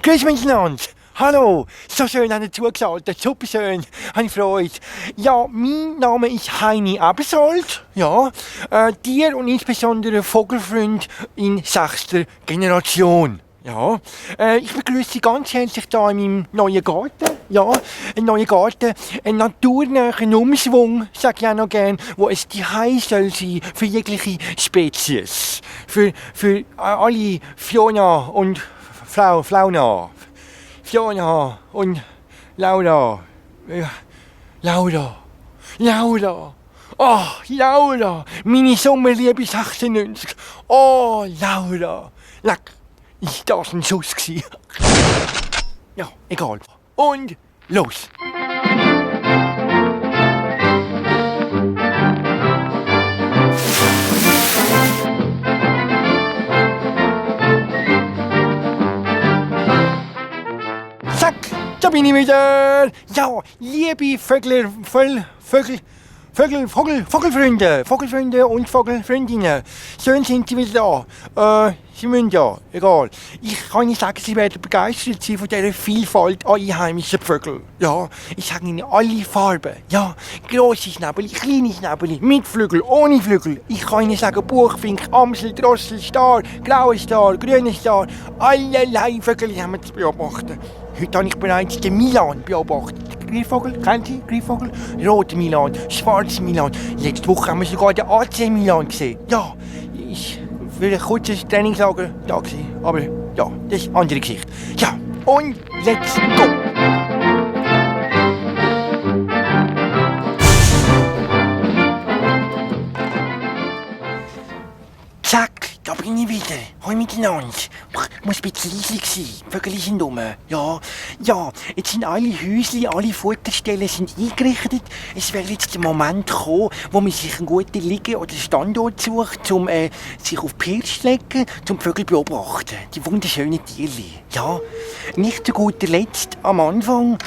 Grüß miteinander. Hallo, so schön haben ihr zugeschaltet, super schön, habe ich Freude. Ja, mein Name ist Heini Ebersold, ja, Tier- und insbesondere Vogelfreund in 6. Generation. Ja, ich begrüße Sie ganz herzlich hier in meinem neuen Garten. Ja, ein neuer Garten, ein naturnahen Umschwung, sag ich auch noch gern, wo es die soll sein für jegliche Spezies. Für alle Fiona und Flauna. Fiona und Laura. Laura. Oh, Laura. Meine Sommerliebe 96. Oh, Laura. Leck, ist das ein Schuss gewesen? Ja, egal. Und los. Zack, da bin ich wieder. Ja, liebe Vogelfreunde und Vogelfreundinnen. Schön sind Sie wieder da. Sie müssen ja, egal. Ich kann Ihnen sagen, Sie werden begeistert sein von dieser Vielfalt einheimischer Vögel. Ja, ich sage Ihnen alle Farben. Ja, grosse Schnäbeli, kleine Schnäbeli, mit Flügel, ohne Flügel. Ich kann Ihnen sagen, Buchfink, Amsel, Drossel, Star, grauer Star, grüner Star. Allerlei Vögel haben wir zu beobachten. Heute habe ich bereits den Milan beobachtet. Greifvogel, kennen Sie Greifvogel? Roter Milan, schwarzer Milan. Letzte Woche haben wir sogar den AC Milan gesehen. Ja, ich will ein kurzes Trainingslager da gewesen. Aber ja, das ist eine andere Geschichte. Ja, und let's go! Zack, da bin ich wieder. Hoi miteinander. Ich muss ein bisschen leise sein. Die Vögel sind rum. Ja, jetzt sind alle Häuschen, alle Futterstellen sind eingerichtet. Es wäre jetzt der Moment gekommen, wo man sich einen guten Liege- oder Standort sucht, um sich auf die Pirsch zu legen, um die Vögel zu beobachten. Die wunderschönen Tierchen. Ja, nicht zu guter Letzt am Anfang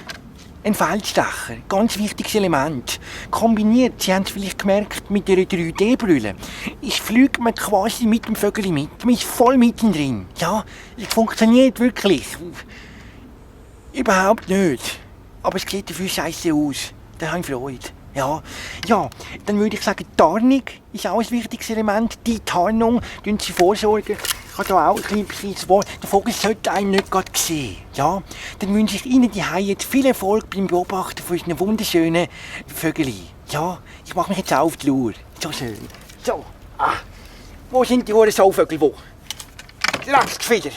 ein Feldstecher, ganz wichtiges Element. Kombiniert, Sie haben es vielleicht gemerkt, mit einer 3D-Brille. Ich fliege man quasi mit dem Vögel mit. Man ist voll mittendrin. Ja, es funktioniert wirklich. Überhaupt nicht. Aber es sieht dafür scheiße aus. Da habe ich Freude. Ja, dann würde ich sagen, Tarnung ist auch ein wichtiges Element. Die Tarnung, tun Sie vorsorgen. Ich habe hier auch ein kleines Wort. Der Vogel sollte einen nicht gerade sehen. Ja, dann wünsche ich Ihnen die jetzt viel Erfolg beim Beobachten von unseren wunderschönen Vögeln. Ja, ich mache mich jetzt auf die Lauer. So schön. So, wo sind die Sauvögel? Wo? Lasst wieder.